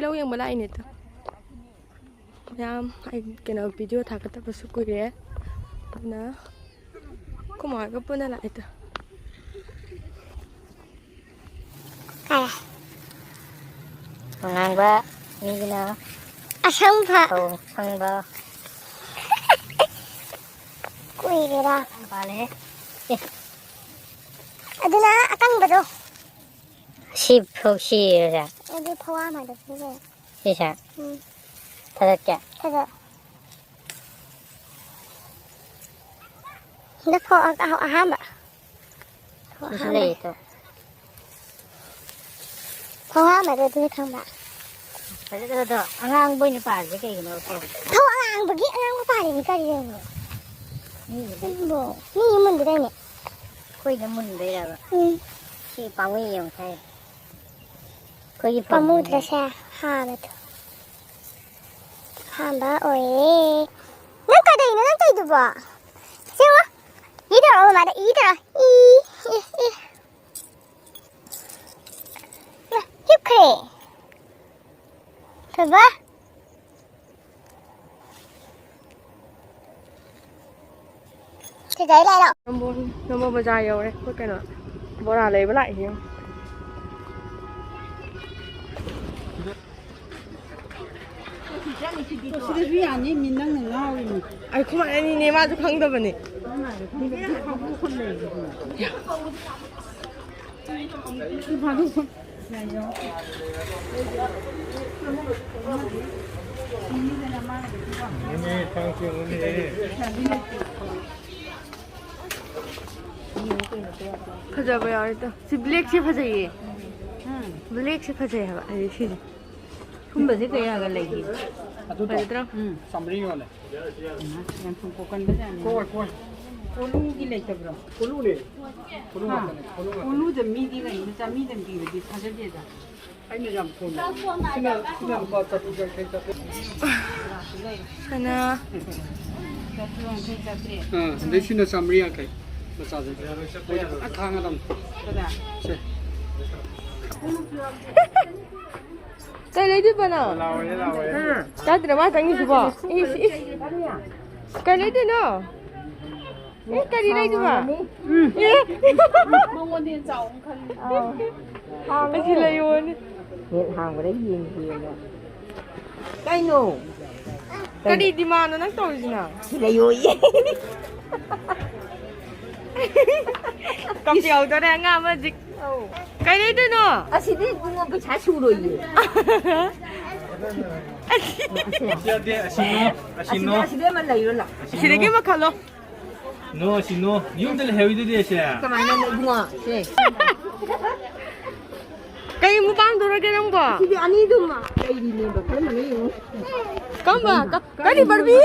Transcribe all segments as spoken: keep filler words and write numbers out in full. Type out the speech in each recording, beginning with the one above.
ꯂꯧ ꯌꯦꯡꯕ ꯂꯥꯛꯏꯅꯦ ꯇꯨ꯫ ꯃꯌꯥꯝ ꯑꯩ ꯀꯩꯅꯣ ꯚꯤꯗꯤꯑꯣ ꯊꯥꯒꯠꯇꯕꯁꯨ ꯀꯨꯏꯔꯦ꯫ ꯑꯗꯨꯅ ꯑꯩꯈꯣꯏ ꯃꯥꯒ ꯄꯨꯟꯅ ꯂꯥꯛꯑꯦ ꯇꯨ꯫ ꯀꯥꯏ? ꯑꯉꯥꯡꯕ, ꯃꯤꯒꯤꯅ ꯑꯁꯪꯕ꯫ ꯐꯧ ꯑꯁꯪꯕ꯫ ꯀꯨꯏꯔꯦꯗ꯫ ꯌꯥꯝ ꯄꯥꯜꯂꯦꯍꯦ꯫ ꯑꯦ꯫ ꯑꯗꯨꯅ ꯑꯀꯪꯕꯗꯣ꯫ ꯁꯤ ꯐꯧ ꯁꯤꯔꯦ꯫ ꯑꯗꯨ ꯐꯧꯍꯥꯝ ꯍꯥꯏꯗꯣ ꯁꯤꯁꯦ꯫ ꯁꯤꯁꯦ? ꯎꯝ꯫ ꯊꯥꯗꯠꯀꯦ꯫ ꯊꯥꯗꯠ꯫ ꯍꯟꯗꯛ ꯐꯧ ꯑ-, ꯑ-, ꯑꯍꯥꯟꯕ꯫ ꯐꯧ ꯁꯤꯁꯨ ꯑꯍꯥꯟꯕ꯫ ꯂꯩꯌꯦ ꯇꯣ꯫ ꯐꯧꯍꯥꯝ ꯍꯥꯏꯗꯣ ꯑꯗꯨꯅ ꯈꯪꯕ꯫ ꯐꯖꯗꯕꯗꯣ ꯑꯉꯥꯡꯕ ꯑꯣꯏꯅ ꯄꯥꯜꯂꯤꯁꯦ ꯀꯩꯒꯤꯅꯣ ꯐꯧ? ꯐꯧ ꯑꯉꯥꯡꯕꯒꯤ ꯑꯉꯥꯡꯕ ꯄꯥꯜꯂꯤꯅꯤ ꯀꯔꯤꯅꯣ? ꯃꯤꯒꯤꯗꯤ ꯏꯕꯣ, ꯃꯤ ꯃꯨꯟꯗꯗꯥꯏꯅꯦ? ꯑꯩꯈꯣꯏꯗ ꯃꯨꯟꯕꯩꯔꯕ? ꯎꯝ꯫ ꯁꯤ ꯄꯥꯝꯃꯨꯏ ꯌꯦꯡꯉꯨ ꯁꯥꯏ꯫ ꯑꯩꯈꯣꯏꯒꯤ ꯐꯧ ꯄꯥꯝꯃꯨꯗ꯭ꯔꯁꯦ? ꯍꯥꯟꯅꯗꯣ꯫ ꯑꯍꯥꯟꯕ ꯑꯣꯏꯔꯦ꯫ ꯅꯪ ꯀꯩꯗꯧꯔꯤꯅꯣ ꯅꯪ ꯇꯧꯔꯤꯗꯨꯕꯣ? ꯁꯦꯡꯉꯣ꯫ ꯏ ꯇꯧꯔꯣ, ꯃꯃꯥꯗ ꯏ ꯇꯧꯔꯣ꯫ E, E, E. ꯍꯤꯞꯈ꯭ꯔꯦ꯫ ꯊꯣꯏꯕ꯫ ꯁꯤꯗꯩ ꯂꯩꯔꯣ꯫ ꯅꯝꯕꯣꯜ, ꯅꯝꯕꯣꯜ ꯕꯖꯥꯔ ꯌꯧꯔꯦ꯫ ꯑꯩꯈꯣꯏ ꯀꯩꯅꯣ ꯕꯣꯔꯥ ꯂꯩꯕ ꯂꯥꯛꯏꯅꯦ꯫ ꯁꯤꯗꯁꯨ ꯌꯥꯅꯤ, ꯃꯤ ꯅꯪꯅ ꯉꯥꯎꯔꯤꯅꯤ꯫ ꯑꯩ ꯈꯨꯃꯥꯟ ꯑꯅꯤꯅꯦ, ꯃꯥꯁꯨ ꯈꯪꯗꯕꯅꯦ꯫ ꯅꯪꯅ ꯈꯪꯗꯕꯗꯤ ꯐꯥꯎꯗꯣꯛ ꯈꯣꯠ ꯂꯩꯔꯤꯗꯨꯕꯨ꯫ ꯁꯤ ꯐꯥꯎꯗꯣꯛ ꯈꯣꯠ ꯂꯩꯔꯣ꯫ ꯐꯖꯕ ꯌꯥꯎꯔꯦ ꯇꯣ꯫ ꯁꯤ ꯕ꯭ꯂꯦꯛꯁꯦ ꯐꯖꯩꯌꯦ꯫ ꯎꯝ꯫ ꯕ꯭ꯂꯦꯛꯁꯦ ꯐꯖꯩ ꯍꯥꯏꯕ ꯑꯩ ꯁꯤꯁꯦ꯫ ꯁꯨꯝꯕꯁꯦ ꯀꯌꯥꯒ ꯂꯩꯒꯦ? ꯑꯗꯨꯗꯣ ꯐꯖꯗ꯭ꯔꯣ? ꯎꯝ꯫ ꯆꯥꯝꯃꯔꯤ ꯌꯣꯜꯂꯦ꯫ ꯏꯃꯥ, ꯌꯥꯝ ꯊꯨꯝ ꯀꯣꯛꯀꯟꯕꯖꯥꯠꯅꯤ꯫ ꯀꯣꯏ, ꯀꯣꯏ꯫ ꯀꯣꯂꯨꯒꯤ ꯂꯩꯇꯕ꯭ꯔꯣ? ꯀꯣꯂꯨꯅꯦ꯫ ꯀꯣꯂꯨ ꯍꯥ? ꯉꯥꯛꯇꯅꯦ, ꯀꯣꯂꯨ ꯉꯥꯛꯇꯅꯦ꯫ ꯀꯣꯂꯨꯗ ꯃꯤꯗꯤ ꯂꯩꯅ ꯆꯥꯝꯃꯔꯤꯗꯪ ꯄꯤꯕꯗꯤ ꯊꯥꯖꯗꯦꯗ꯫ ꯑꯩꯅ ꯌꯥꯝ ꯊꯣꯡꯉꯦ꯫ ꯁꯤꯅ, ꯁꯤꯅ ꯂꯨꯄꯥ ꯆꯥꯇ꯭ꯔꯨꯛ ꯌꯥꯡꯈꯩ, ꯆꯥꯇ꯭ꯔꯦꯠ꯫ ꯁꯅꯥ꯫ ꯆꯥꯇ꯭ꯔꯨꯛ ꯌꯥꯡꯈꯩ, ꯆꯥꯇ꯭ꯔꯦꯠ꯫ ꯑꯥ, ꯑꯗꯩ ꯁꯤꯅ ꯆꯥꯝꯃꯔꯤ ꯌꯥꯡꯈꯩ꯫ ꯃꯆꯥꯁꯦ꯫ ꯃꯣꯏꯗꯤ ꯐꯖꯅ ꯈꯥꯡꯉꯗꯝꯅꯤ꯫ ꯀꯗꯥ? ꯁꯦ꯫ ꯀꯩ ꯂꯩꯗꯣꯏꯕ ꯅꯪ? ꯂꯥꯎꯑꯣꯅꯦ, ꯂꯥꯎꯑꯣꯅꯦ꯫ ꯀꯥꯏꯗꯅꯣ ꯃꯥ ꯆꯪꯉꯤꯁꯤꯕꯣ? ꯏꯁ, ꯏꯁ꯫ ꯀꯩ ꯂꯩꯗꯣꯏꯅꯣ? ꯑꯦ, ꯀꯔꯤ ꯂꯩꯗꯣꯏꯕ? ꯎꯝ꯫ ꯑꯦ꯫ ꯃꯉꯣꯟꯗ ꯍꯦꯟꯅ ꯆꯥꯎꯕ ꯑꯃ ꯈꯜꯂꯤ꯫ ꯑꯥ꯫ ꯑꯁꯤ ꯂꯩꯌꯣꯅꯦ꯫ ꯅꯦꯠ ꯍꯥꯡꯕ꯭ꯔꯥ ꯌꯦꯡꯒꯦꯅ꯫ ꯀꯩꯅꯣ? ꯀꯔꯤ ꯗꯤꯃꯥꯟꯅꯣ ꯅꯪ ꯇꯧꯔꯤꯁꯤꯅ? ꯁꯤ ꯂꯩꯌꯣꯌꯦ꯫ ꯀꯞꯄ ꯌꯥꯎꯗꯣꯔꯦ ꯑꯉꯥꯡ ꯑꯃ ꯍꯧꯖꯤꯛ꯫ ꯑꯧ꯫ ꯀꯩ ꯂꯩꯗꯣꯏꯅꯣ? ꯑꯁꯤꯗꯤ ꯏꯕꯨꯡꯉꯣ ꯄꯩꯁꯥ ꯁꯨꯔꯣꯏꯌꯦ꯫ ꯑꯁꯤ ꯌꯥꯗꯦ, ꯑꯁꯤꯅꯣ, ꯑꯁꯤꯅꯣ꯫ ꯑꯁꯤꯗ, ꯑꯁꯤꯗ ꯑꯃ ꯂꯩꯔꯣ ꯂꯥꯎ꯫ ꯑꯁꯤꯗꯒꯤ ꯑꯃ ꯈꯜꯂꯣ꯫ ꯅꯣ, ꯑꯁꯤꯅꯣ꯫ ꯌꯨꯝꯗ ꯂꯩꯍꯧꯔꯤꯗꯨꯗꯤ ꯑꯁꯦ꯫ ꯀꯃꯥꯏꯅꯅꯣ ꯏꯕꯨꯡꯉꯣ? ꯁꯦ꯫ ꯀꯩ ꯑꯃꯨꯛ ꯄꯥꯝꯗꯧꯔꯒꯦ ꯅꯪꯕꯣ? ꯁꯤꯗꯤ ꯑꯅꯤꯗꯨꯃ ꯂꯩꯔꯤꯅꯦꯕ, ꯀꯔꯝꯕꯅꯣ ꯌꯦꯡꯉꯣ꯫ ꯀꯔꯝꯕ? ꯀ-, ꯀꯔꯤ ꯕꯔꯕꯤ?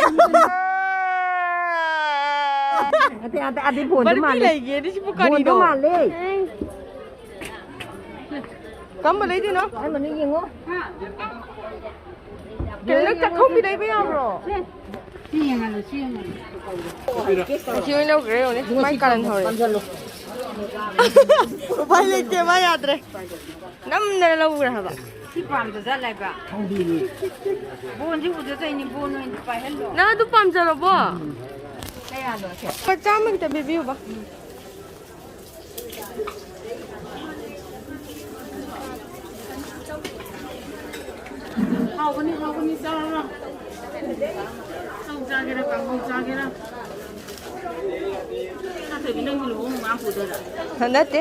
ꯑꯇꯩ, ꯑꯇꯩ, ꯑꯇꯩ ꯕꯣꯟꯗꯣ ꯕꯔꯕꯤ ꯃꯥꯜꯂꯦ꯫ ꯂꯩꯒꯦꯗꯤ ꯁꯤꯕꯨ ꯕꯣꯟꯗꯣ ꯀꯔꯤꯅꯣ? ꯃꯥꯜꯂꯦ꯫ ꯀꯔꯝꯕ ꯂꯩꯗꯣꯏꯅꯣ? ꯀꯔꯝꯕꯅꯣ ꯌꯦꯡꯉꯣ꯫ ꯀꯩꯅꯣ, ꯆꯥꯛꯊꯣꯛꯄꯤ ꯂꯩꯕ ꯌꯥꯕ꯭ꯔꯣ? ꯁꯤ ꯌꯦꯡꯍꯜꯂꯣ, ꯁꯤ ꯌꯦꯡꯍꯜꯂꯣ꯫ ꯁꯤ ꯑꯣꯏꯅ ꯂꯧꯈ꯭ꯔꯦ, ꯌꯦꯡꯉꯨꯅꯦ꯫ ꯃꯥꯏ ꯀꯥꯔꯟ ꯍꯧꯔꯦ꯫ ꯄꯥꯝꯖꯜꯂꯣ꯫ ꯎꯄꯥꯏ ꯂꯩꯇꯦ, ꯃꯥ ꯌꯥꯗ꯭ꯔꯦ꯫ ꯅꯝꯗꯅ ꯂꯧꯈ꯭ꯔꯦ ꯍꯥꯏꯕ꯫ ꯁꯤ ꯄꯥꯝꯗꯖꯥꯠꯂ ꯍꯥꯏꯕ? ꯈꯪꯗꯦꯅꯦ꯫ ꯕꯣꯟꯁꯤ ꯎꯗ ꯇꯧꯔꯤꯅꯤ, ꯕꯣꯟ ꯑꯣꯏꯅ ꯄꯥꯏꯍꯜꯂꯣ꯫ ꯅꯪ ꯑꯗꯨ ꯄꯥꯝꯖꯔꯕꯣ? ꯀꯌꯥꯅꯣ ꯑꯁꯦ? ꯂꯨꯄꯥ ꯆꯥꯝꯃ ꯈꯤꯇ ꯄꯤꯕꯤꯌꯨꯕ꯫ ꯍꯥꯎꯕꯅꯤ, ꯍꯥꯎꯕꯅꯤ, ꯆꯥꯔꯣ꯫ ꯆꯧ ꯆꯥꯒꯦꯔꯥ, ꯀꯥꯡꯍꯧ ꯆꯥꯒꯦꯔꯥ? ꯅꯠꯇ꯭ꯔꯗꯤ ꯅꯪꯒꯤ ꯂꯨꯍꯣꯡ ꯉꯥ ꯄꯨꯗꯣꯏꯔꯥ? ꯅꯠꯇꯦ꯫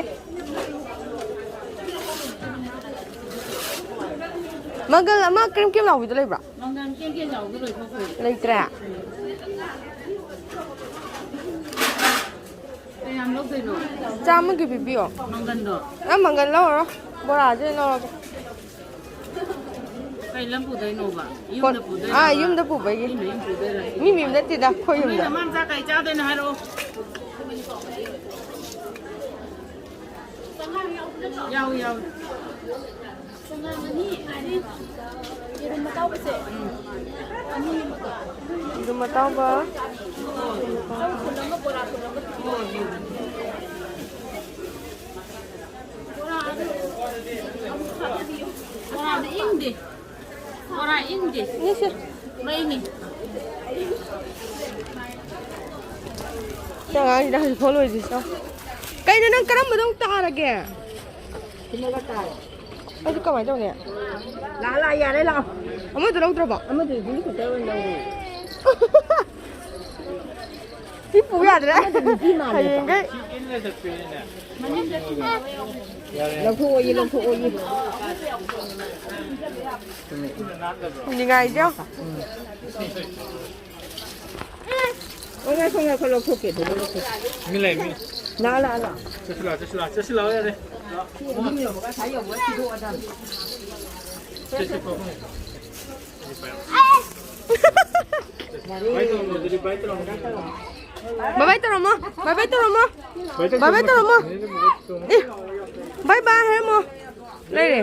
ꯃꯪꯒꯜ ꯑꯃ ꯀ꯭ꯔꯦꯝ ꯀ꯭ꯔꯦꯝ ꯂꯥꯎꯕꯤꯗꯣ ꯂꯩꯕ꯭ꯔꯥ? ꯃꯪꯒꯜ ꯀꯦꯝ ꯀꯦꯝ ꯂꯥꯎꯕꯤꯗꯣ ꯂꯣꯏꯊꯣꯛꯈ꯭ꯔꯦ꯫ ꯂꯩꯇ꯭ꯔꯦ? ꯀꯌꯥꯝ ꯂꯧꯗꯣꯏꯅꯣ? ꯆꯥꯝꯃꯒꯤ ꯄꯤꯕꯤꯌꯣ꯫ ꯃꯪꯒꯟꯗꯣ? ꯑ, ꯃꯪꯒꯟ ꯂꯧꯔꯔꯣꯏ꯫ ꯕꯣꯔꯥꯁꯦ ꯑꯣꯏꯅ ꯂꯧꯔꯒꯦ꯫ ꯀꯩ ꯂꯝ ꯄꯨꯗꯣꯏꯅꯣꯕ? ꯌꯨꯝꯗ ꯄꯨꯗꯣꯏꯔꯣ? ꯑꯥ, ꯌꯨꯝꯗ ꯄꯨꯕꯒꯤ꯫ ꯃꯤ ꯃꯌꯨꯝ ꯄꯨꯗꯣꯏꯔꯣ? ꯃꯤ ꯃꯌꯨꯝ ꯅꯠꯇꯦꯗ, ꯑꯩꯈꯣꯏ ꯅꯣꯏ ꯌꯨꯝꯗ꯫ ꯅꯃꯥ ꯃꯆꯥ ꯀꯩ ꯆꯥꯗꯣꯏꯅꯣ ꯍꯥꯏꯔꯛꯑꯣ꯫ ꯌꯥꯎꯏ, ꯌꯥꯎꯏ꯫ ꯌꯦꯔꯨꯝ ꯑꯇꯥꯎꯕꯁꯦ꯫ ꯎꯝ꯫ ꯑꯅꯤ ꯑꯃꯒ꯫ ꯌꯦꯔꯨꯝ ꯑꯇꯥꯎꯕ꯫ ꯆꯧ ꯐꯨꯜ ꯑꯃ, ꯕꯣꯔꯥ ꯐꯨꯜ ꯑꯃ꯫ ꯕꯣꯔꯥꯗꯣ ꯑꯃꯨꯛ ꯍꯥꯞꯆꯤꯜꯂꯤꯌꯣ꯫ ꯕꯣꯔꯥꯗꯣ ꯏꯪꯗꯦ꯫ ꯏꯁꯦ꯫ ꯁꯤ ꯑꯉꯥꯡꯁꯤꯅ ꯍꯧꯖꯤꯛ ꯐꯣꯟ ꯂꯣꯏꯗ꯭ꯔꯤꯁꯦ꯫ ꯀꯩꯅꯣ, ꯅꯪ ꯀꯔꯝꯕꯗ ꯑꯃꯨꯛ ꯇꯥꯔꯒꯦ? ꯑꯗꯨ ꯀꯃꯥꯏꯅ ꯇꯧꯅꯤ? ꯂꯥꯛ, ꯂꯥꯛ, ꯌꯥꯔꯦ, ꯂꯥꯛꯑꯣ꯫ ꯑꯃꯗꯨ ꯂꯧꯗ꯭ꯔꯕꯣ? ꯑꯃꯗꯨꯗꯤ ꯈꯛꯇ ꯑꯣꯏꯅ ꯂꯧꯔꯣ꯫ ꯁꯤ ꯄꯨ ꯌꯥꯗ꯭ꯔꯦ꯫ ꯑꯃꯗꯨ ꯅꯨꯄꯤ ꯃꯥꯜꯂꯦꯕ꯫ ꯍꯌꯦꯡꯈꯩ꯫ ꯂꯧꯊꯣꯛꯑꯣꯌꯦ, ꯂꯧꯊꯣꯛꯑꯣꯌꯦ꯫ ꯅꯤꯡꯉꯥꯏꯁꯦ ꯌꯦꯡꯉꯣ꯫ ꯑꯣ, ꯉꯥꯏꯈꯣ, ꯉꯥꯏꯈꯣ, ꯂꯧꯊꯣꯛꯀꯦ, ꯑꯗꯨꯗ ꯂꯧꯊꯣꯛꯀꯦ꯫ ꯃꯤ ꯂꯩ, ꯃꯤ꯫ ꯂꯥꯛꯑꯣ, ꯂꯥꯛꯑꯣ, ꯂꯥꯛꯑꯣ꯫ ꯆꯠꯁꯤ ꯂꯥꯛꯑꯣ, ꯆꯠꯁꯤ ꯂꯥꯛꯑꯣ, ꯆꯠꯁꯤ ꯂꯥꯛꯑꯣ, ꯌꯥꯔꯦ꯫ ꯂꯥꯛꯑꯣ꯫ ꯁꯤ ꯑꯅꯤ ꯌꯧꯕꯒ ꯉꯁꯥꯏ ꯌꯧꯕꯒ ꯊꯤꯗꯣꯛꯑꯗꯝꯅꯤ꯫ ꯆꯠꯁꯤ, ꯆꯠꯁꯤ, ꯆꯠꯁꯤ꯫ ꯕꯥꯏ ꯇꯧꯔꯝꯃꯣ, ꯑꯗꯨꯗꯤ ꯕꯥꯏ ꯇꯧꯔꯝꯃꯣ꯫ ꯕꯥꯏ ꯕꯥꯏ ꯇꯧꯔꯝꯃꯣ, ꯕꯥꯏ ꯕꯥꯏ ꯇꯧꯔꯝꯃꯣ꯫ ꯕꯥꯏ ꯕꯥꯏ ꯇꯧꯔꯝꯃꯣ꯫ ꯑꯦ, ꯕꯥꯏ ꯕꯥꯏ ꯍꯥꯏꯔꯝꯃꯣ꯫ ꯂꯩꯔꯦ꯫